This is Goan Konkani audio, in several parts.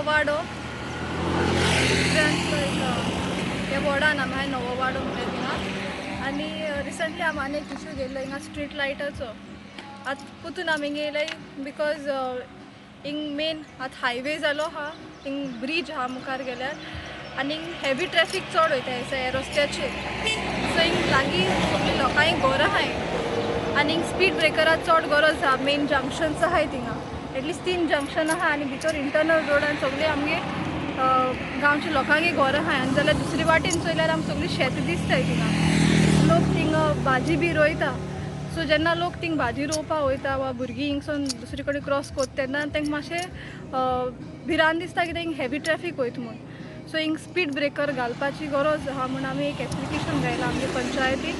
नवो वाडो. ह्या वॉर्डान आमी आहाय, नवो वाडो म्हणटा थिंगा. आनी रिसंटली आमी आनी एक इशू घेयल्लो हिंगा स्ट्रीट लायटाचो. आतां पुतून आमी येयलाय because हिंग मेन आतां हायवे जालो आहा, हिंग ब्रीज आहा मुखार गेल्यार आनी हेवी ट्रॅफीक चड वयता ह्या रस्त्याचेर. सो हिंग लागीं सगळीं लोकांक घरां आहाय आनी हिंग स्पीड ब्रेकरा चड गरज आहा. मेन जंक्शन्स आहाय थिंगा, एटलिस्ट तीन जंक्शन आहा आनी भितर इंटरनल रोड आनी सगळीं आमगे गांवच्या लोकांगे घरां आहाय. आनी जाल्यार दुसरी वाटेन चोयल्यार आमकां सगळीं शेत दिसताय. थिंगा लोक थिंगा भाजी बी रोयता. सो जेन्ना लोक थिंग भाजी रोवपाक वयता वा भुरगीं हिंगसून दुसरी कडेन क्रॉस कोत्ता तेन्ना तांकां मातशें भिरांत दिसता की थिंग हेवी ट्रॅफीक वयता म्हूण. सो हिंग स्पीड ब्रेकर घालपाची गरज आहा म्हूण आमी एक एप्लिकेशन घायलां आमगे पंचायतीक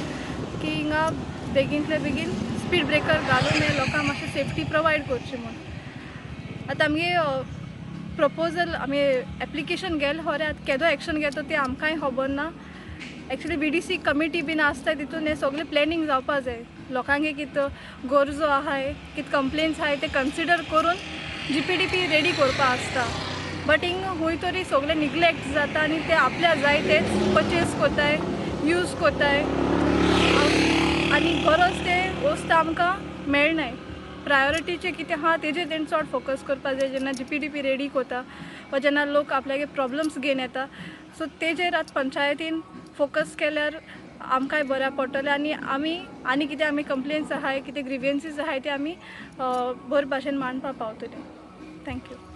की हिंगा बेगीनतले बेगीन स्पीड ब्रेकर घालून हे लोकांक मातशें सेफ्टी प्रोवायड करची म्हूण. आतां आमगे प्रपोजल, आमी एप्लिकेशन गेलें खरें, आतां केदो एक्शन घेता तें आमकांय खबर ना. एक्चुली VDC committee बीन आसता, तितून हें सगळें प्लॅनिंग जावपा जाय. लोकांगे कित गरजो आहाय, कित कंप्लेन्स आहाय, ते कन्सिडर करून GPDP ready करपा आसता. बट हिंग खूंय तरी सगळें निग्लेक्ट जाता आनी ते आपल्या जाय तेच परचेज कोत्ताय, यूज कोत्ताय आनी गरज ते वस्त आमकां मेळनाय. प्रायोरिटीचे कितें आहा तेजेर तेणें चड फोकस करपा जाय जेन्ना GPDP ready कोता वा जेन्ना लोक आपल्यागे प्रॉब्लम्स घेवन येता. सो तेजेर आतां पंचायतीन फोकस केल्यार आमकांय बऱ्याक पडटलें आनी आमी आनी कितें आमी कंप्लेन्स आहाय, कितें ग्रिवियन्सीस आहाय, ते आमी बरे भाशेन मांडपाक पावतले. Thank you.